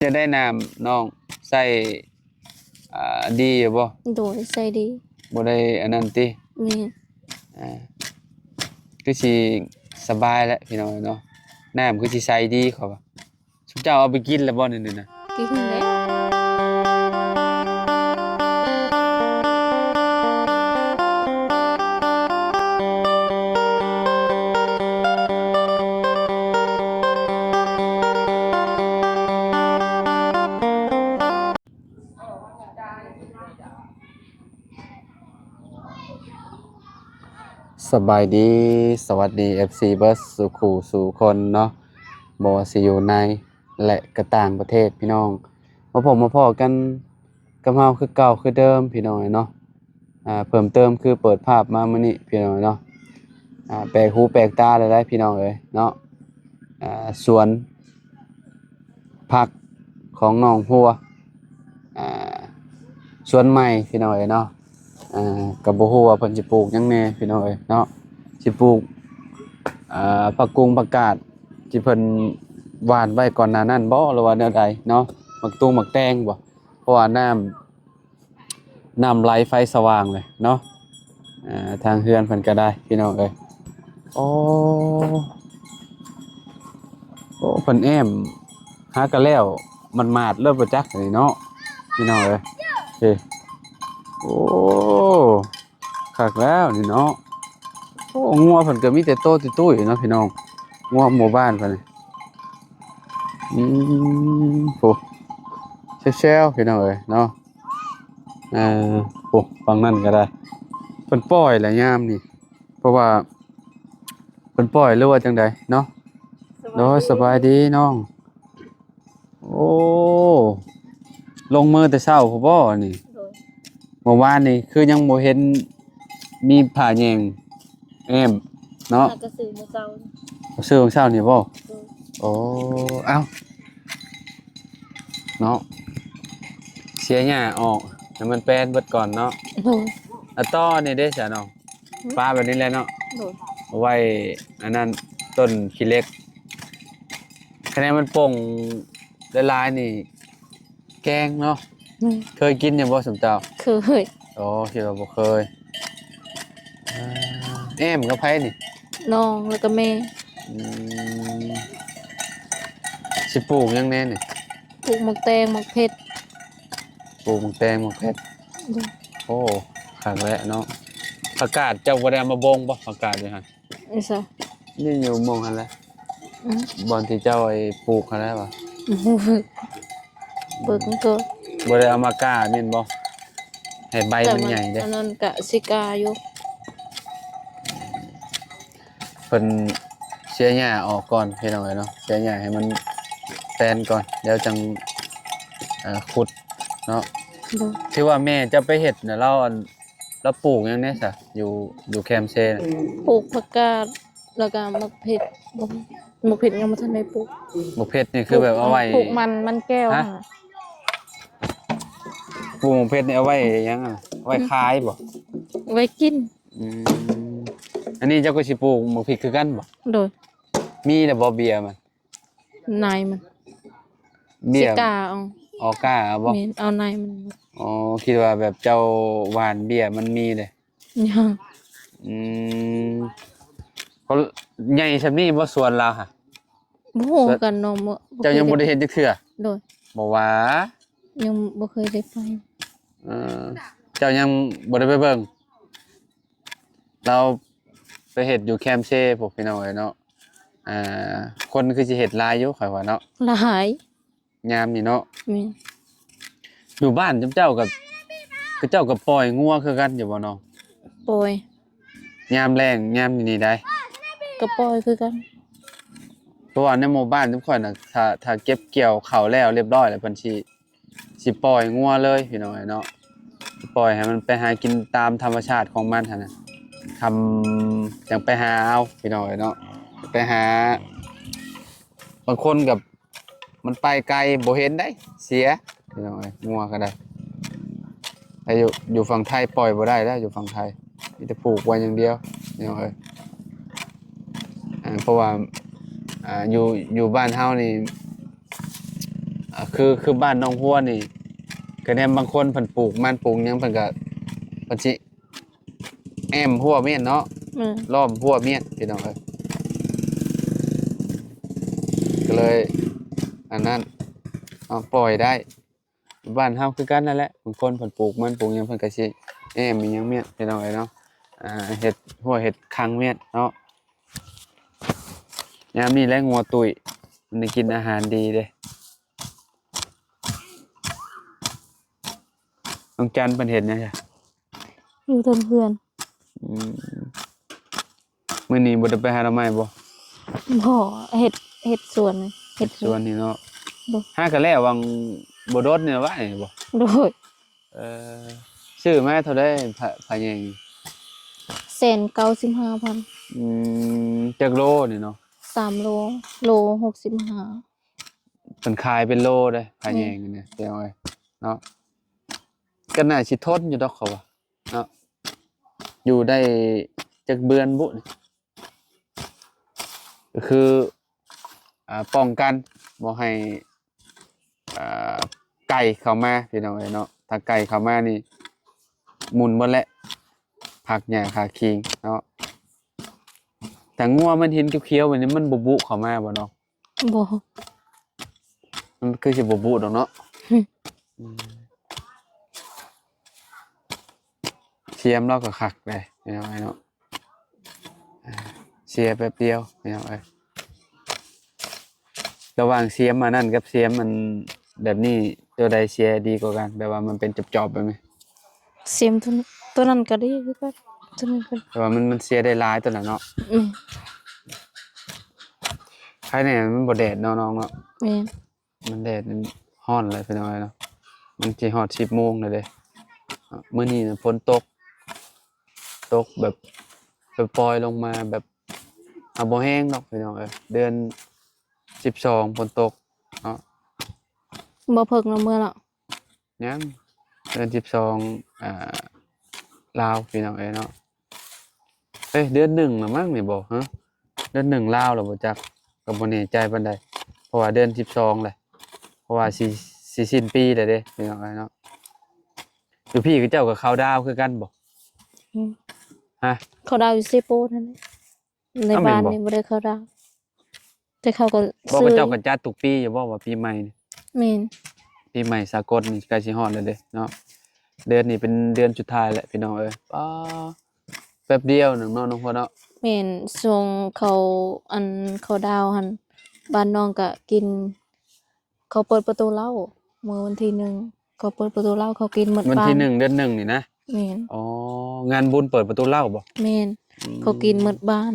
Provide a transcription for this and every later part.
ຈະໄດ້ນ້ຳນ້ອງໃສ່ ອ່າ ດີຢູ່ບໍ່? ໂດຍ ໃສ່ດີ. ບໍ່ໄດ້ອັນນັ້ນຕິ? ແມ່ນ. ອ່າ ຄືຊິສະບາຍແຫຼະພີ່ນ້ອງເນາະ, ນ້ຳຄືຊິໃສດີເຂົາວ່າ. ຊຸມເຈົ້າເອົາໄປກິນແລ້ວບໍ່ນີ້ນະ? ກິນແລ້ວ. ສະບາຍດີ ສະຫວັດດີ ເອັຟຊີ ເບິດສູ່ຄູ່ສູ່ຄົນເນາະ, ບໍ່ວ່າຊິຢູ່ໃນ ແລະ ກະຕ່າງປະເທດພີ່ນ້ອງ, ມາພົບມາພໍ້ກັນກັບເຮົາຄືເກົ່າຄືເດີມພີ່ນ້ອງເອີຍເນາະ. ອ່າ ເພີ່ມເຕີມຄືເປີດພາບມາມື້ນີ້ພີ່ນ້ອງເອີຍເນາະ, ອ່າ ແປກຫູແປກຕາຫຼາຍໆ ພີ່ນ້ອງເອີຍເນາະ. ອ່າ ສວນຜັກຂອງນ້ອງຫົວ ອ່າ ສວນໃໝ່ພີ່ນ້ອງເອີຍເນາະ. ອ່າ ກໍບໍ່ຮູ້ວ່າເພິ່ນຊິປູກຫຍັງແດ່ພີ່ນ້ອງເອີຍເນາະ, ຊິປູກ ອ່າ ຜັກກຸ້ງຜັກກາດທີ່ເພິ່ນຫວ່ານໄວ້ກ່ອນໜ້ານັ້ນບໍ່ ຫຼືວ່າແນວໃດເນາະ, ໝາກຕຸງໝາກແຕງບໍ່, ເພາະວ່ານ້ຳ ນ້ຳໄຫຼໄຟສະຫວ່າງເລີຍເນາະ. ອ່າ ທາງເຮືອນເພິ່ນກໍໄດ້ພີ່ນ້ອງເອີຍ. ໂອ້ ໂອ້ ເພິ່ນແອ້ມຫາກະແລ້ວໝາດໆ ເລີຍບໍ່ຈັກນີ້ເນາະ ພີ່ນ້ອງເອີຍ. ເອີ ໂອ້ ຄັກແລ້ວນີ້ເນາະ. ໂອ້ ງົວເພິ່ນກໍມີແຕ່ໂຕຕຸ້ຍໆ ເນາະ ພີ່ນ້ອງ, ງົວໝູ່ບ້ານເພິ່ນນີ້. ອືມ ໂອ້ ແຊວໆ ພີ່ນ້ອງເອີຍເນາະ. ເອີ ໂອ້ ຝັ່ງນັ້ນກໍໄດ້ ເພິ່ນປ່ອຍແຫຼະຍາມນີ້ ເພາະວ່າເພິ່ນປ່ອຍ ຫຼືວ່າຈັ່ງໃດເນາະ. ໂດຍ ສະບາຍດີນ້ອງ. ໂອ້ ລົງມືແຕ່ເຊົ້າພຸ້ນບໍ່ນີ້? ໂດຍ. ເມື່ອວານນີ້ຄືຍັງບໍ່ເຫັນມີຜ້າແຍງແອ້ມເນາະ. ຫາກະຊື້ມື້ເຊົ້ານີ້. ຊື້ມື້ເຊົ້ານີ້ບໍ່? ໂດຍ. ໂອ້ ເອົ້າ ເນາະ ເສຍຫຍ້າອອກໃຫ້ມັນແປນເບິດກ່ອນເນາະ. ໂດຍ. ອາ ຕໍ່ນີ້ເດ້ຊະນ້ອງ? ຫືມ? ປະແບບນີ້ແຫຼະເນາະ. ໂດຍ. ເອົາໄວ້ອັນນັ້ນ ຕົ້ນຂີ້ເຫຼັກ. ຄັນໃຫ້ມັນປົ່ງຫຼາຍໆ ນີ້ ແກງເນາະ. ແມ່ນ. ເຄີຍກິນຢູ່ບໍ່ຊຸມເຈົ້າ? ເຄີຍ. ໂອ້ ຄິດວ່າບໍ່ເຄີຍ. ເອີ ແອ້ມກັບໃຜນີ້? ນ້ອງແລ້ວກໍແມ່. ອືມ ຊິປູກຫຍັງແດ່ນີ້? ປູກໝາກແຕງ ໝາກເຜັດ. ປູກໝາກແຕງ ໝາກເຜັດ. ໂດຍ. ໂອ້ ຄັກແຫຼະເນາະ. ຜັກກາດເຈົ້າບໍ່ໄດ້ເອົາມາບົ່ງບໍ່? ຜັກກາດຢູ່ຫັ້ນ. ຢູ່ໃສ? ນີ້ຢູ່ໝ່ອງຫັ້ນແຫຼະ. ອືມ ບ່ອນທີ່ເຈົ້າໄອ້ປູກຫັ້ນແຫຼະຫວາ? ເບິ່ງກ່ອນ. ບໍ່ໄດ້ເອົາມາກ້າແມ່ນບໍ່? ໃຫ້ໃບມັນໃຫຍ່ເດ້. ອັນນັ້ນກະຊິກ້າຢູ່. ເພິ່ນເສຍຫຍ້າອອກກ່ອນພີ່ນ້ອງເອີຍເນາະ, ເສຍຫຍ້າໃຫ້ມັນແປນກ່ອນ ແລ້ວຈັ່ງ ເອີ ຂຸດເນາະ. ໂດຍ. ຖືວ່າແມ່ເຈົ້າໄປເຮັດນະ ລາວ ອັນ ລາວປູກຫຍັງແດ່ຊະ ຢູ່ ຢູ່ແຄມເຊນະ? ປູກຜັກກາດ ແລ້ວກໍໝາກເຜັດ. ໝາກເຜັດຍັງບໍ່ທັນໄດ້ປູກ. ໝາກເຜັດນີ້ຄືແບບເອົາໄວ້ ປູກມັນ ມັນແກ້ວ. ຮະ? ຫັ້ນນະ. ປູກໝາກເຜັດນີ້ເອົາໄວ້ຫຍັງອະ? ເອົາໄວ້ຂາຍບໍ່? ໄວ້ກິນ. ອືມ ອັນນີ້ເຈົ້າກໍຊິປູກໝາກເຜັດຄືກັນບໍ່? ໂດຍ. ມີແລ້ວບໍ່ເບ້ຍມັນ? ໃນມັນ ເບ້ຍ ຊິກ້າເອົາ. ອໍ ກ້າເອົາບໍ່? ແມ່ນ ເອົາໃນມັນ. ອໍ ຄິດວ່າແບບເຈົ້າຫວ່ານເບ້ຍມັນມີເດ້. ຍັງ. ອືມ ເຂົາໃຫຍ່ສ່ຳນີ້ບໍ່ສວນລາວຫະ? ບໍ່ຮູ້ຄືກັນນ້ອງ. ເຈົ້າຍັງບໍ່ໄດ້ເຫັນຈັກເທື່ອ? ໂດຍ. ບໍ່ວ່າ ຍັງບໍ່ເຄີຍໄດ້ໄປ. ເອີ ເຈົ້າຍັງບໍ່ໄດ້ໄປເບິ່ງ? ລາວໄປເຮັດຢູ່ແຄມເຊພຸ້ນ ພີ່ນ້ອງເອີຍເນາະ. ອ່າ ຄົນຄືຊິເຮັດຫຼາຍຢູ່ ຂ້ອຍວ່າເນາະ. ຫຼາຍ ຍາມນີ້ເນາະ. ແມ່ນ. ຢູ່ບ້ານເຈົ້າກໍ ເຂົາເຈົ້າກໍປ່ອຍງົວຄືກັນຢູ່ບໍ່ນ້ອງ? ປ່ອຍ. ຍາມແລ້ງ ຍາມນີ້ໄດ໋ ກໍປ່ອຍຄືກັນ. ເພາະວ່າໃນໝູ່ບ້ານຈຸມຂ້ອຍນະ ຖ້າ ຖ້າເກັບກ່ຽວເຂົ້າແລ້ວຮຽບຮ້ອຍແລ້ວ ເພິ່ນຊິ ຊິປ່ອຍງົວເລີຍ ພີ່ນ້ອງເອີຍເນາະ. ປ່ອຍໃຫ້ມັນໄປຫາກິນຕາມທຳມະຊາດຂອງມັນຫັ້ນນະ. ຄ່ຳຈັ່ງໄປຫາເອົາ ພີ່ນ້ອງເອີຍເນາະ. ໄປຫາ ບາງຄົນກໍ ມັນໄປໄກບໍ່ເຫັນໄດ໋ ເສຍ ພີ່ນ້ອງເອີຍ. ງົວກໍໄດ້ ແຕ່ຢູ່ ຢູ່ຝັ່ງໄທປ່ອຍບໍ່ໄດ້ແລ້ວ ຢູ່ຝັ່ງໄທ ມີແຕ່ຜູກໄວ້ຢ່າງດຽວ ພີ່ນ້ອງເອີຍ. ອ່າ ເພາະວ່າ ອ່າ ຢູ່ ຢູ່ບ້ານເຮົານີ້ ອ່າ ຄື ຄືບ້ານໜອງຫົວນີ້ ກະແນມບາງຄົນເພິ່ນປູກມັນປູກຫຍັງ ເພິ່ນກະ ເພິ່ນຊິແອ້ມຮົ້ວມ້ຽນເນາະ ແມ່ນ ລ້ອມຮົ້ວມ້ຽນ ພີ່ນ້ອງເອີຍ. ກະເລີຍອັນນັ້ນເນາະ ປ່ອຍໄດ້. ບ້ານເຮົາຄືກັນນັ້ນແຫຼະ ບາງຄົນເພິ່ນປູກມັນປູກຫຍັງ ເພິ່ນກະຊິແອ້ມອີ່ຫຍັງມ້ຽນ ພີ່ນ້ອງເອີຍເນາະ ອ່າ ເຮັດຮົ້ວເຮັດຄັງມ້ຽນເນາະ. ຍາມນີ້ແຫຼະງົວຕຸ້ຍ ມັນໄດ້ກິນອາຫານດີເດ້. ນ້ອງຈັນເພິ່ນເຮັດຫຍັງ? ຢູ່ເທິງເຮືອນ. ອືມ ມື້ນີ້ບໍ່ໄດ້ໄປຫາໜໍ່ໄມ້ບໍ່? ບໍ່ ເຮັດ ເຮັດສວນ ເຮັດສວນນີ້ເນາະ. ໂດຍ ຫາກະແລ້ວຫວ່າງບໍ່ດົນນີ້ວ່ານີ້ບໍ່? ໂດຍ. ເອີ ຊື້ມາເທົ່າໃດ ພະ ພະແຍງ? ແສນເກົ້າສິບຫ້າພັນ. ອືມ ຈັກໂລນີ້ເນາະ? ສາມໂລ ໂລຫົກສິບຫ້າ. ເພິ່ນຂາຍເປັນໂລເດ້ ພະແຍງນີ້ ພີ່ນ້ອງເອີຍເນາະ. ກະໜ້າຊິທົນຢູ່ດອກເຂົາວ່າເນາະ ຢູ່ໄດ້ຈັກເດືອນບຸນີ້ ກະຄື ອ່າ ປ້ອງກັນບໍ່ໃຫ້ ອ່າ ໄກ່ເຂົ້າມາ ພີ່ນ້ອງເອີຍເນາະ. ຖ້າໄກ່ເຂົ້າມານີ້ໝຸ່ນໝົດແຫຼະ ຜັກຫຍ້າຄາຄີງເນາະ. ແຕ່ງົວມັນເຫັນຂຽວໆແບບນີ້ ມັນບໍ່ບຸເຂົ້າມາບໍ່ນ້ອງ? ບໍ່ ມັນຄືຊິບໍ່ບຸດອກເນາະ. ອືມ ສຽມລາວກະຄັກເດ້ ພີ່ນ້ອງເອີຍເນາະ. ອ່າ ເສຍແປັບດຽວ ພີ່ນ້ອງເອີຍ. ລະຫວ່າງສຽມອັນນັ້ນກັບສຽມອັນແບບນີ້ ໂຕໃດເສຍດີກວ່າກັນ? ແບບວ່າມັນເປັນຈອບໆແບບນີ້. ສຽມໂຕນັ້ນ ໂຕນັ້ນກະດີຄືກັນ ໂຕນັ້ນກະ ແຕ່ວ່າມັນ ມັນເສຍໄດ້ຫຼາຍໂຕນັ້ນເນາະ. ອືມ ໄຄແນ່ມັນບໍ່ແດດເນາະນ້ອງເນາະ. ແມ່ນ ມັນແດດ ມັນຮ້ອນແລ້ວ ພີ່ນ້ອງເອີຍເນາະ. ມັນຊິຮອດສິບໂມງແລ້ວເດ້. ມື້ນີ້ນະຝົນຕົກ ຕົກແບບປ່ອຍໆລົງມາແບບ ຫາກບໍ່ແຮງດອກ ພີ່ນ້ອງເອີຍ. ເດືອນສິບສອງຝົນຕົກເນາະ. ບໍ່ເພິ່ງລະເມືອລະ? ຍັງ ເດືອນສິບສອງ ອ່າ ລາວ ພີ່ນ້ອງເອີຍເນາະ. ເອີຍ ເດືອນໜຶ່ງລະມັ້ງນີ້ບໍ່ ຮະ ເດືອນໜຶ່ງລາວລະບໍ່ຈັກ ກະບໍ່ແນ່ໃຈປານໃດ ເພາະວ່າເດືອນສິບສອງແຫຼະ ເພາະວ່າຊິ ຊິສິ້ນປີແລ້ວເດ້ ພີ່ນ້ອງເອີຍເນາະ. ຢູ່ພີ້ເຂົາເຈົ້າກະເຂົ້າດາວຄືກັນບໍ່? ອືມ ຮະ ເຂົ້າດາວຢູ່ເຊໂປນັ້ນແຫຼະ. ໃນບ້ານນີ້ບໍ່ໄດ້ເຂົ້າດາວ ແຕ່ເຂົາກະ ບໍ່ ເຂົາເຈົ້າກະຈັດທຸກປີຢູ່ບໍ່ ວ່າປີໃໝ່ນີ້? ແມ່ນ ປີໃໝ່ສາກົນນີ້ໃກ້ຊິຮອດແລ້ວເດ້ເນາະ. ເດືອນນີ້ເປັນເດືອນສຸດທ້າຍແລ້ວ ພີ່ນ້ອງເອີຍ. ປາ ແປັບດຽວໜຶ່ງເນາະ ນ້ອງພອນເນາະ. ແມ່ນ ຊ່ວງເຂົາ ອັນ ເຂົ້າດາວຫັ້ນ ບ້ານນ້ອງກະກິນ ເຂົາເປີດປະຕູເຫຼົ້າ ມື້ວັນທີໜຶ່ງ ເຂົາເປີດປະຕູເຫຼົ້າ ເຂົາກິນໝົດບ້ານ. ວັນທີໜຶ່ງ ເດືອນໜຶ່ງນີ້ນະ? ແມ່ນ. ອໍ ງານບຸນເປີດປະຕູເຫຼົ້າບໍ່? ແມ່ນ. ອືມ ເຂົາກິນໝົດບ້ານ.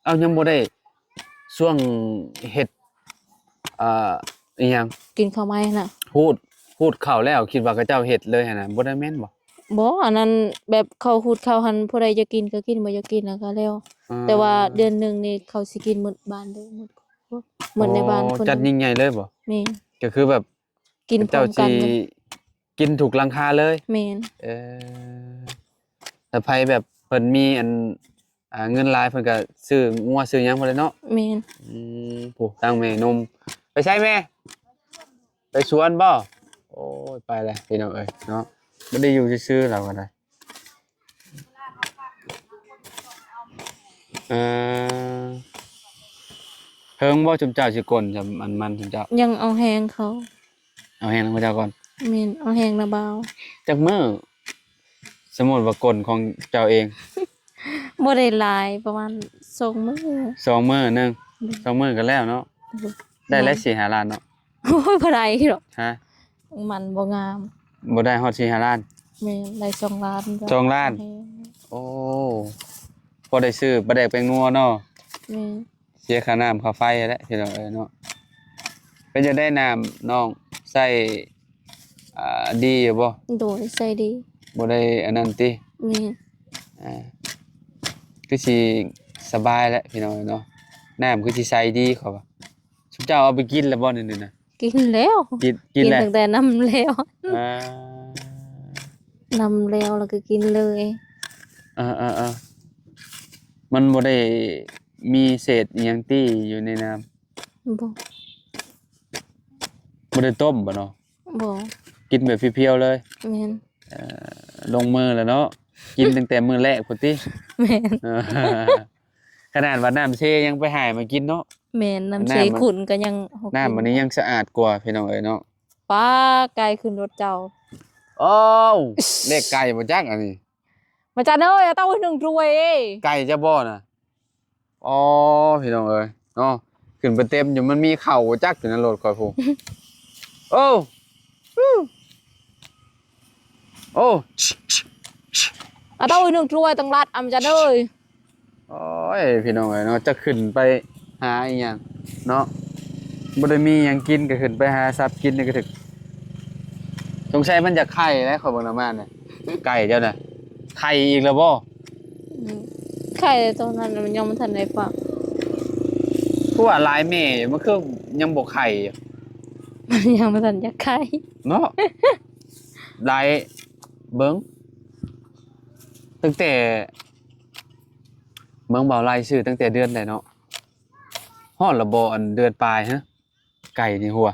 ເອົ້າ ຍັງບໍ່ໄດ້ຊ່ວງເຮັດ ອ່າ ອີ່ຫຍັງ ກິນເຂົ້າໃໝ່ຫັ້ນນະ. ຮູດ ຮູດເຂົ້າແລ້ວ ຄິດວ່າເຂົາເຈົ້າເຮັດເລີຍຫັ້ນນະ ບໍ່ໄດ້ແມ່ນບໍ່? ບໍ່ ອັນນັ້ນແບບເຂົາຮູດເຂົ້າຫັ້ນ ຜູ້ໃດຢາກກິນກະກິນ ບໍ່ຢາກກິນລະກະແລ້ວ. ອ່າ ແຕ່ວ່າເດືອນໜຶ່ງນີ້ເຂົາຊິກິນໝົດບ້ານເລີຍ ໝົດ ໝົດໃນບ້ານ. ອໍ ເພິ່ນຈັດຍິ່ງໃຫຍ່ເລີຍບໍ່? ແມ່ນ. ກະຄືແບບ ກິນພ້ອມກັນ ເຈົ້າຊິກິນທຸກຫຼັງຄາເລີຍ? ແມ່ນ. ເອີ ແລ້ວໃຜແບບເພິ່ນມີອັນ ອ່າ ເງິນຫຼາຍ ເພິ່ນກະຊື້ງົວຊື້ຫຍັງພຸ້ນແຫຼະເນາະ? ແມ່ນ. ອືມ ຜູ້ ທາງແມ່ນົມ ໄປໃສແມ່? ໄປສວນບໍ່? ໂອ້ຍ ໄປແລ້ວ ພີ່ນ້ອງເອີຍເນາະ. ບໍ່ໄດ້ຢູ່ຊື່ໆ ລາວກະໄດ້. ເອີ ເຖິງບໍ່ ຊຸມເຈົ້າຊິກົນ ອັນມັນ ຊຸມເຈົ້າ? ຍັງເອົາແຮງເຂົາ. ເອົາແຮງນຳເຂົາເຈົ້າກ່ອນ? ແມ່ນ ເອົາແຮງນຳບ່າວ. ຈັກມື້ ສົມມຸດວ່າກົນຂອງເຈົ້າເອງ? ບໍ່ໄດ້ຫຼາຍ ປະມານສອງມື້. ສອງມື້ໜຶ່ງ. ໂດຍ. ສອງມື້ກະແລ້ວເນາະ. ໂດຍ. ໄດ້ຫຼາຍ ສີ່ຫ້າລ້ານເນາະ. ໂອ້ຍ ບໍ່ໄດ້ດອກ. ຮະ? ມັນບໍ່ງາມ. ບໍ່ໄດ້ຮອດສີ່ຫ້າລ້ານ? ແມ່ນ ໄດ້ສອງລ້ານ. ສອງລ້ານ? ແມ່ນ. ໂອ້ ພໍໄດ້ຊື້ປາແດກແປ້ງນົວເນາະ. ແມ່ນ. ເສຍຄ່ານ້ຳຄ່າໄຟແຫຼະ ພີ່ນ້ອງເອີຍເນາະ. ເປັນຈັ່ງໃດ ນ້ຳນ້ອງໃຊ້ ອ່າ ດີຢູ່ບໍ່? ໂດຍ ໃຊ້ດີ. ບໍ່ໄດ້ອັນນັ້ນຕິ? ແມ່ນ. ອ່າ ຄືຊິສະບາຍແຫຼະ ພີ່ນ້ອງເອີຍເນາະ. ນ້ຳຄືຊິໃສດີ ເຂົາວ່າ. ຊຸມເຈົ້າເອົາໄປກິນແລ້ວບໍ່ນີ້ນະ? ກິນແລ້ວ. ກິນ ກິນແລ້ວ ກິນຕັ້ງແຕ່ນ້ຳແລ້ວ. ອ່າ ນ້ຳແລ້ວລະກະກິນເລີຍ. ເອີໆໆ ມັນບໍ່ໄດ້ມີເສດອີ່ຫຍັງຕິຢູ່ໃນນ້ຳ? ບໍ່. ບໍ່ໄດ້ຕົ້ມບໍ່ເນາະ? ບໍ່ ກິນແບບພຽວໆເລີຍ. ແມ່ນ. ເອີ ລົງມືແລ້ວເນາະ ກິນຕັ້ງແຕ່ມື້ແລກພຸ້ນຕິ? ແມ່ນ. ເອີ ຂະໜາດວ່ານ້ຳເຊຍັງໄປຫາມາກິນເນາະ. ແມ່ນ. ນ້ຳເຊຂຸ້ນກໍຍັງ ນ້ຳອັນນີ້ຍັງສະອາດກວ່າ ພີ່ນ້ອງເອີຍເນາະ. ປ້າ ໄກ່ຂຶ້ນລົດເຈົ້າ. ໂອ້ ເລກໄກ່ບໍ່ຈັກອັນນີ້. ມາຈາເອີຍ ເອົາເຕົ້າຫຶ້ໜຶ່ງຖ້ວຍ. ໄກ່ຈະບໍ່ນະ? ອໍ ພີ່ນ້ອງເອີຍເນາະ ຂຶ້ນໄປເຕັມຢູ່ ມັນມີເຂົ້າບໍ່ຈັກຢູ່ໃນລົດຂ້ອຍພຸ້ນ. ໂອ້ ໂອ້ ເອົາເຕົ້າຫຶ້ໜຶ່ງຖ້ວຍ ຕ້ອງລັດ ອຳຈາເອີຍ. ໂອ້ຍ ພີ່ນ້ອງເອີຍເນາະ ຈະຂຶ້ນໄປຫາອີ່ຫຍັງເນາະ ບໍ່ໄດ້ມີຫຍັງກິນ ກໍຂຶ້ນໄປຫາສັບກິນນີ້ກໍຖືກ. ສົງໄສມັນຢາກໄຂ່ແຫຼະ ຂ້ອຍເບິ່ງນຳມານີ້ ໄກ່ເຈົ້ານະ ໄຂ່ອີກແລ້ວບໍ່? ອືມ ໄຂ່ຕອນນັ້ນມັນຍັງບໍ່ທັນໄດ້ຟັກ. ຄືວ່າຫຼາຍແມ່ຢູ່ ມັນຄືຍັງບໍ່ໄຂ່ຢູ່? ມັນຍັງບໍ່ທັນຢາກໄຂ່ເນາະ. ຫຼາຍ ເບິ່ງ ຕັ້ງແຕ່ ເບິ່ງເບົາໄລ່ຊື້ຕັ້ງແຕ່ເດືອນໃດເນາະ? ຮອດລະບໍ່ ອັນເດືອນປາຍ ຮະ ໄກ່ນີ້ຫົວ.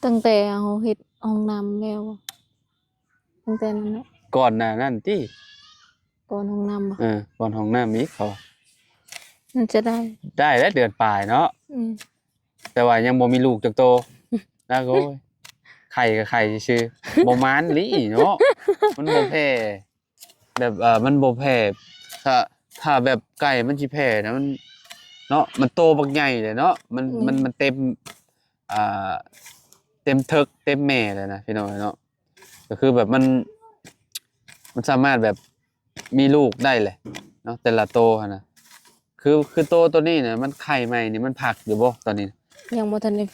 ຕັ້ງແຕ່ເຮົາເຮັດຫ້ອງນ້ຳແລ້ວ ຕັ້ງແຕ່ນັ້ນແຫຼະ. ກ່ອນໜ້ານັ້ນຕິ? ກ່ອນຫ້ອງນ້ຳບໍ່? ເອີ ກ່ອນຫ້ອງນ້ຳອີກເຂົາ. ມັນຈະໄດ້ ໄດ້ແລ້ວເດືອນປາຍເນາະ. ອືມ ແຕ່ວ່າຍັງບໍ່ມີລູກຈັກໂຕ. ລະໂອ້ຍ ໄຂ່ກໍໄຂ່ຊື່ໆ ບໍ່ໝານອີ່ຫຼີເນາະ ມັນບໍ່ແຜ່. ແບບ ເອີ ມັນບໍ່ແຜ່ ຖ້າ ຖ້າແບບໄກ່ມັນຊິແຜ່ນະ ມັນເນາະ ມັນໂຕບັກໃຫຍ່ເລີຍເນາະ ມັນ ອືມ ມັນ ມັນເຕັມ ອ່າ ເຕັມເຖິກເຕັມແມ່ເລີຍນະ ພີ່ນ້ອງເອີຍເນາະ. ກໍຄືແບບມັນ ມັນສາມາດແບບມີລູກໄດ້ແຫຼະເນາະ ແຕ່ລະໂຕຫັ້ນນະ. ຄື ຄືໂຕໂຕນີ້ນະ ມັນໄຂ່ໃໝ່ນີ້ ມັນຟັກຢູ່ບໍ່ຕອນນີ້? ຍັງບໍ່ທັນໄດ້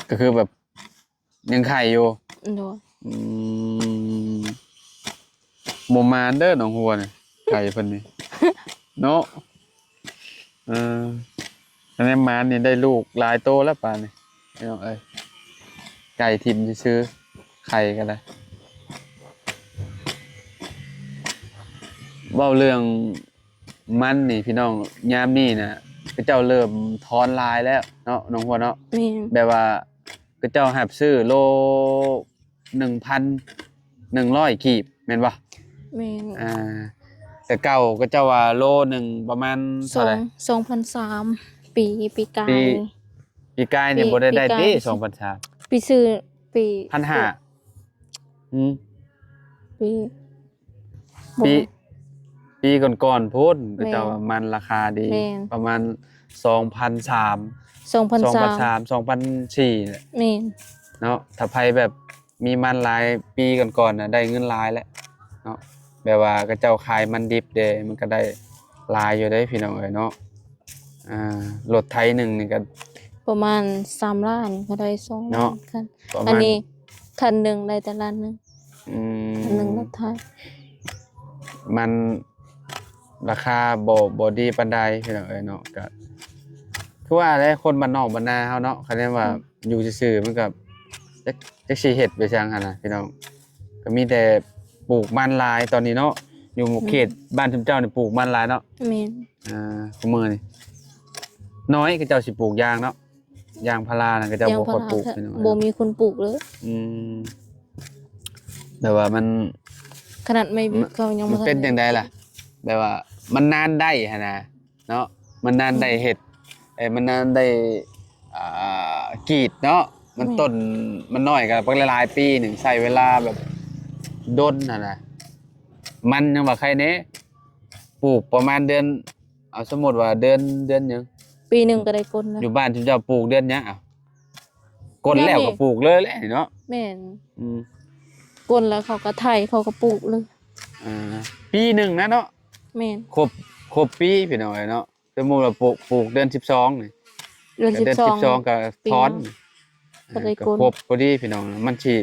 ກໍຄືແບບ ຍັງໄຂ່ຢູ່. ໂດຍ. ອືມ ບໍ່ມານເດີນ້ອງຫົວນີ້ ໄຂ່ເພິ່ນນີ້ເນາະ. ເອີ ຄັນແມ່ນມານນີ້ໄດ້ລູກຫຼາຍໂຕແລ້ວປານນີ້ ພີ່ນ້ອງເອີຍ. ໄກ່ຖິ້ມຊື່ໆ ໄຂ່ກໍໄດ້. ເວົ້າເລື່ອງ ມັນນີ້ພີ່ນ້ອງ ຍາມນີ້ນະ ເຂົາເຈົ້າເລີ່ມຖອນຫຼາຍແລ້ວເນາະ ນ້ອງຫົວເນາະ. ແມ່ນ. ແບບວ່າເຂົາເຈົ້າຮັບຊື້ໂລໜຶ່ງພັນໜຶ່ງຮ້ອຍກີບແມ່ນບໍ່? ແມ່ນ. ອ່າ ແຕ່ເກົ່າເຂົາເຈົ້າວ່າໂລໜຶ່ງປະມານເທົ່າໃດ? ສອງ ສອງພັນສາມ ປີ ປີກາຍ. ປີ ປີກາຍນີ້ບໍ່ໄດ້ໄດ້ຕິ ສອງພັນສາມ ປີຊື້ ປີ ພັນຫ້າ. ອືມ ປີ ປີ ປີກ່ອນໆພຸ້ນ ແມ່ນ ເຂົາເຈົ້າວ່າມັນລາຄາດີ. ແມ່ນ. ປະມານສອງພັນສາມ ສອງພັນສາມ ສອງພັນສາມ ສອງພັນສີ່ ແຫຼະ. ແມ່ນ. ເນາະ ຖ້າໃຜແບບມີມັນຫຼາຍປີກ່ອນໆນະ ໄດ້ເງິນຫຼາຍແຫຼະເນາະ. ແບບວ່າເຂົາເຈົ້າຂາຍມັນດິບເດ້ ມັນກໍໄດ້ຫຼາຍຢູ່ເດ້ ພີ່ນ້ອງເອີຍເນາະ. ອ່າ ລົດໄຖໜຶ່ງນີ້ກໍປະມານສາມລ້ານ ກໍໄດ້ສອງລ້ານ ເນາະ ຄັນ ປະມານ ອັນນີ້ຄັນໜຶ່ງໄດ້ແຕ່ລ້ານໜຶ່ງ. ອືມ ຄັນໜຶ່ງລົດໄຖ ມັນລາຄາບໍ່ ບໍ່ດີປານໃດ ພີ່ນ້ອງເອີຍເນາະ. ກໍຄືວ່າແຫຼະ ຄົນບ້ານນອກບ້ານນາເຮົາເນາະ ຄັນແມ່ນວ່າ ອືມ ຢູ່ຊື່ໆ ມັນກໍຈັກ ຈັກຊິເຮັດໄປຫຍັງຫັ້ນນະ ພີ່ນ້ອງ. ກໍມີແຕ່ປູກມັນຫຼາຍຕອນນີ້ເນາະ ຢູ່ເຂດ ອືມ ບ້ານຊຸມເຈົ້ານີ້ປູກມັນຫຼາຍເນາະ. ແມ່ນ. ອ່າ ຄູ່ມື້ນີ້ນ້ອຍ ເຂົາເຈົ້າຊິປູກຢາງເນາະ ຢາງພາລານັ້ນ ເຂົາເຈົ້າບໍ່ຄ່ອຍປູກ ຍາງພາລາ ພີ່ນ້ອງເອີຍ ບໍ່ມີຄົນປູກເລີຍ. ອືມ ແຕ່ວ່າມັນ ຂະໜາດໄມ້ບິດເຂົາຍັງບໍ່ທັນ ມັນເປັນຈັ່ງໃດລະ ແບບວ່າມັນນານໄດ້ຫັ້ນນະ ເນາະ ມັນນານໄດ້ເຮັດ ເອີ ມັນນານໄດ້ ອ່າ ກຣີດເນາະ ມັນ ແມ່ນ ຕົ້ນມັນນ້ອຍ ກໍບັກຫຼາຍໆປີໜຶ່ງ ໃຊ້ເວລາແບບດົນຫັ້ນນະ. ມັນຍັງວ່າໄຄແດ່ ປູກປະມານເດືອນ ເອົາ ສົມມຸດວ່າເດືອນ ເດືອນຫຍັງ? ປີໜຶ່ງກໍໄດ້ກົນແລ້ວ. ຢູ່ບ້ານຊຸມເຈົ້າປູກເດືອນຫຍັງ? ເອົາ ກົນແລ້ວກໍປູກເລີຍແຫຼະເນາະ. ແມ່ນ. ອືມ ກົນແລ້ວເຂົາກໍໄຖ ເຂົາກໍປູກເລີຍ. ອ່າ ປີໜຶ່ງນະເນາະ. ແມ່ນ. ຄົບ ຄົບປີພີ່ນ້ອງເອີຍເນາະ. ສົມມຸດວ່າປູກ ປູກເດືອນສິບສອງນີ້ ເດືອນສິບສອງ ເດືອນສິບສອງກໍຖອນ ກໍໄດ້ກົນ ກໍຄົບພໍດີພີ່ນ້ອງ. ມັນຊິ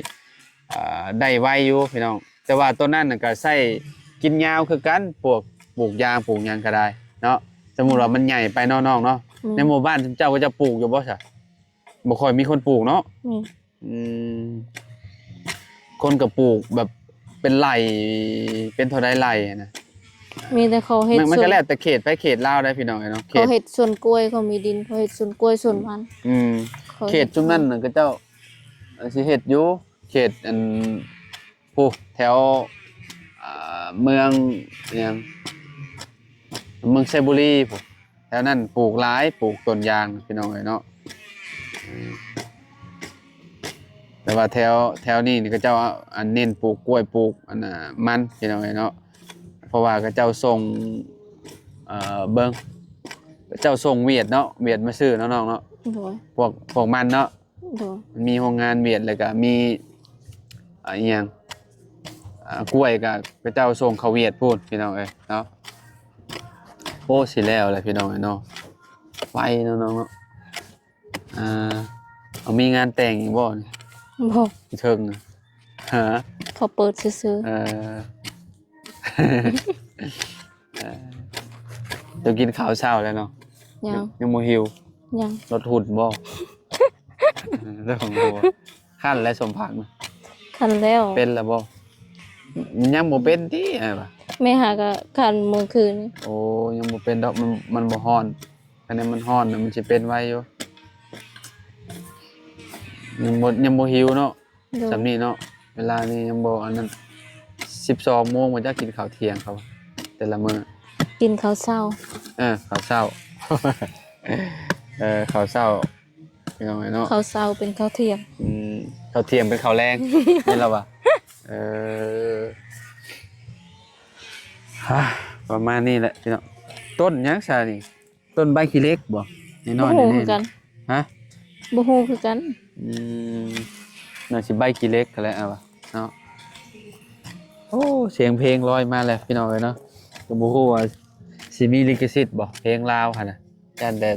ອ່າ ໄດ້ໄວຢູ່ພີ່ນ້ອງ ແຕ່ວ່າຕົວນັ້ນນະກໍໃຊ້ກິນຍາວຄືກັນ ພວກປູກຢາງປູກຫຍັງກໍໄດ້ເນາະ. ສົມມຸດວ່າມັນໃຫຍ່ໄປເນາະນ້ອງເນາະ. ອືມ ໃນໝູ່ບ້ານເຈົ້າກໍຈະປູກຢູ່ບໍ່ຊະ? ບໍ່ຄ່ອຍມີຄົນປູກເນາະ. ອືມ ອືມ ຄົນກໍປູກແບບເປັນໄລ່ ເປັນເທົ່າໃດໄລ່ນະ? ມີແຕ່ເຂົາເຮັດ ມັນ ມັນ ສວນ ກໍແລ້ວແຕ່ເຂດໄປເຂດລາວໄດ້ພີ່ນ້ອງເອີຍເນາະ ເຂົາເຮັດສວນກ້ວຍ ເຂົາມີດິນ ເຂົາເຮັດສວນກ້ວຍສວນມັນ ອືມ ເຂົາເຮັດ ເຂດຊຸມນັ້ນນະ ເຂົາເຈົ້າຊິເຮັດຢູ່ ເຂດອັນ ພຸ້ນ ແຖວ ອ່າ ເມືອງ ອີຫຍັງ ເມືອງໄຊບູລີພຸ້ນ ແຖວນັ້ນປູກຫຼາຍ ປູກຕົ້ນຢາງ ພີ່ນ້ອງເອີຍເນາະ ແຕ່ວ່າແຖວ ແຖວນີ້ນີ້ ເຂົາເຈົ້າ ອັນ ເນັ້ນປູກກ້ວຍ ປູກ ອັນ ມັນ ພີ່ນ້ອງເອີຍເນາະ ເພາະວ່າເຂົາເຈົ້າສົ່ງ ເອີ ເບິ່ງ ເຂົາເຈົ້າສົ່ງຫວຽດເນາະ ຫວຽດມາຊື້ເນາະນ້ອງເນາະ ໂດຍ ພວກ ພວກມັນເນາະ ໂດຍ ມັນມີໂຮງງານຫວຽດ ແລ້ວກໍມີ ອ່າ ອີຫຍັງ ອ່າ ກ້ວຍກໍເຂົາເຈົ້າສົ່ງເຂົ້າຫວຽດພຸ້ນ ພີ່ນ້ອງເອີຍເນາະ ໂອ້ ຊິແລ້ວແລ້ວ ພີ່ນ້ອງເອີຍເນາະ ໄວເນາະນ້ອງເນາະ ອ່າ ເອົາ ມີງານແຕ່ງອີກບໍ່ນີ້? ບໍ່ ຢູ່ເທິງນະ ຮະ ເຂົາເປີດຊື່ໆ ເອີ ເອີ ເຈົ້າກິນເຂົ້າເຊົ້າແລ້ວເນາະ? ຍັງ ຍັງ ຍັງບໍ່ຫິວ? ຍັງ ລົດຫຸ່ນບໍ່? ເອີ ລົດຫຸ່ນບໍ່? ຄັນແລ້ວສົມຜັກນະ? ຄັນແລ້ວ ເປັນແລ້ວບໍ່? ຍັງບໍ່ເປັນຕິອ້າຍວ່າ ແມ່ຫາກະຄັນມື້ຄືນນີ້ ໂອ້ ຍັງບໍ່ເປັນດອກ ມັນ ມັນບໍ່ຮ້ອນ ຄັນແມ່ນມັນຮ້ອນນະ ມັນຊິເປັນໄວຢູ່ ຍັງບໍ່ ຍັງບໍ່ຫິວເນາະ ໂດຍ ສ່ຳນີ້ເນາະ ເວລານີ້ຍັງບໍ່ອັນນັ້ນ ສິບສອງໂມງ ບໍ່ຈັກກິນເຂົ້າທ່ຽງເຂົາ ແຕ່ລະມື້ ກິນເຂົ້າເຊົ້າ ເອີ ເຂົ້າເຊົ້າ ເອີ ເຂົ້າເຊົ້າ ພີ່ນ້ອງເອີຍເນາະ ເຂົ້າເຊົ້າເປັນເຂົ້າທ່ຽງ ອືມ ເຂົ້າທ່ຽງເປັນເຂົ້າແລງ ແມ່ນລະຫວາ ເອີ ຮະ ປະມານນີ້ແຫຼະພີ່ນ້ອງ ຕົ້ນຫຍັງຊະນີ້? ຕົ້ນໃບຂີ້ເຫຼັກບໍ່? ນ້ອຍໆ ບໍ່ຮູ້ຄືກັນ ນີ້ ຮະ? ບໍ່ຮູ້ຄືກັນ ອືມ ໜ້າຊິໃບຂີ້ເຫຼັກຫັ້ນແຫຼະ ເອົາວ່າເນາະ ໂອ້ ສຽງເພງລອຍມາແລ້ວພີ່ນ້ອງເອີຍເນາະ ກໍບໍ່ຮູ້ວ່າຊິມີລິຂະສິດບໍ່ ເພງລາວຫັ້ນນະ ຢ້ານແຕ່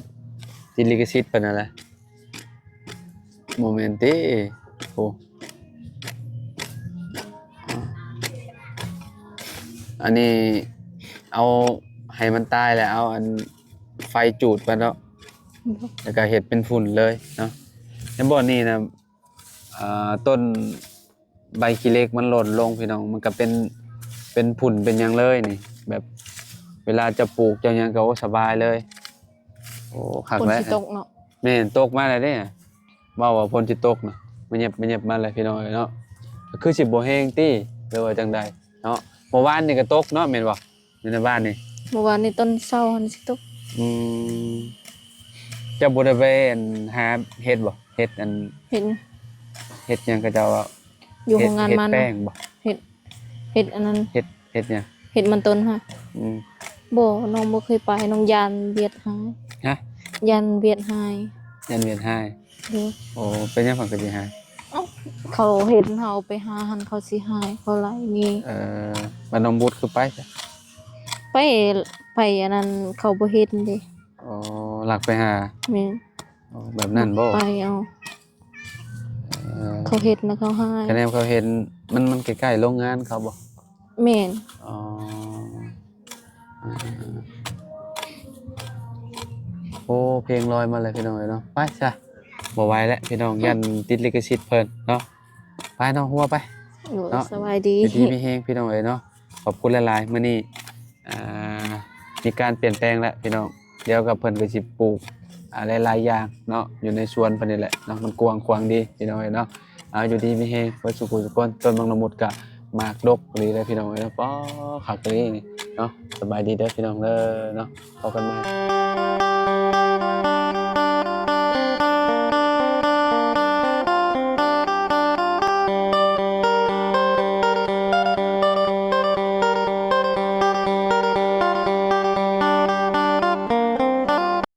ຕິດລິຂະສິດເພິ່ນຫັ້ນແຫຼະ ບໍ່ແມ່ນຕິ ໂອ້ ອັນນີ້ເອົາໃຫ້ມັນຕາຍແລ້ວ ເອົາອັນໄຟຈູດມັນເນາະ ແລ້ວກໍເຮັດເປັນຝຸ່ນເລີຍເນາະ ໃນບ່ອນນີ້ນະ ອ່າ ຕົ້ນໃບຂີ້ເຫຼັກມັນຫຼົ່ນລົງພີ່ນ້ອງ ມັນກໍເປັນ ເປັນຝຸ່ນເປັນຫຍັງເລີຍນີ້ ແບບເວລາຈະປູກຈະຫຍັງກໍ ໂອ້ ສະບາຍເລີຍ ໂອ້ ຄັກແຫຼະ ຝົນຊິຕົກເນາະ ແມ່ນ ຕົກມາແລ້ວເດ້ ເວົ້າວ່າຝົນຊິຕົກນະ ມາຫຍັບ ມາຫຍັບມາແລ້ວພີ່ນ້ອງເອີຍເນາະ ຄືຊິບໍ່ແຮງຕິ ຫຼືວ່າຈັ່ງໃດເນາະ ເມື່ອວານນີ້ກໍຕົກເນາະ ແມ່ນບໍ່? ຢູ່ໃນບ້ານນີ້ ເມື່ອວານນີ້ຕອນເຊົ້າຫັ້ນຊິຕົກ ອືມ ເຈົ້າບໍ່ໄດ້ໄປອັນຫາເຫັດບໍ່? ເຫັດອັນ ເຫັດ ເຫັດຫຍັງເຂົາເຈົ້າວ່າ ຢູ່ໂຮງງານມັນ ເຫັດແປ້ງບໍ່? ເຫັດ ເຫັດອັນນັ້ນ ເຫັດ ເຫັດຫຍັງ? ເຫັດມັນຕົ້ນຫະ ອືມ ບໍ່ ນ້ອງບໍ່ເຄີຍໄປ ນ້ອງຢ້ານຫວຽດຮ້າຍ ຮະ? ຢ້ານຫວຽດຮ້າຍ ຢ້ານຫວຽດຮ້າຍ ໂດຍ ໂອ້ ເປັນຫຍັງເພິ່ນຄືຊິຮ້າຍ? ເອົ້າ ເຂົາເຫັນເຮົາໄປຫາຫັ້ນເຂົາຊິຮ້າຍ ເຂົາໄລ່ໜີ ເອີ ບາດນ້ອງບຸດຄືໄປຊະ? ໄປ ໄປອັນນັ້ນເຂົາບໍ່ເຫັນເດ້ ອໍ ລັກໄປຫາ ແມ່ນ ອໍ ແບບນັ້ນບໍ່? ໄປເອົາ ເອີ ເຂົາເຫັນນະເຂົາຮ້າຍ ຄະແນນເຂົາເຫັນ ມັນ ມັນໃກ້ໆໂຮງງານເຂົາບໍ່? ແມ່ນ ອໍ ໂອ້ ເພງລອຍມາແລ້ວພີ່ນ້ອງເອີຍເນາະ ໄປຊະ ບໍ່ໄຫວແລ້ວພີ່ນ້ອງ ຢ້ານຕິດລິຂະສິດເພິ່ນເນາະ ໄປນ້ອງຫົວໄປ ໂດຍ ເນາະ ສະບາຍດີ ຢູ່ດີມີແຮງພີ່ນ້ອງເອີຍເນາະ ຂອບຄຸນຫຼາຍໆ ມື້ນີ້ ອ່າ ມີການປ່ຽນແປງແລ້ວພີ່ນ້ອງ ດຽວກໍເພິ່ນກໍຊິປູກ ອ່າ ຫຼາຍໆຢ່າງເນາະ ຢູ່ໃນສວນເພິ່ນນີ້ແຫຼະເນາະ ມັນກວ້າງຂວາງດີພີ່ນ້ອງເອີຍເນາະ ອ່າ ຢູ່ດີມີແຮງເບິດສູ່ຜູ້ສູ່ຄົນ ຕົ້ນບັກລະມຸດກໍໝາກດົກອີ່ຫຼີເດີພີ່ນ້ອງເອີຍເນາະ ປາ ຄັກອີ່ຫຼີນີ້ເນາະ ສະບາຍດີເດີພີ່ນ້ອງເດີເນາະ ພົບກັນໃໝ່.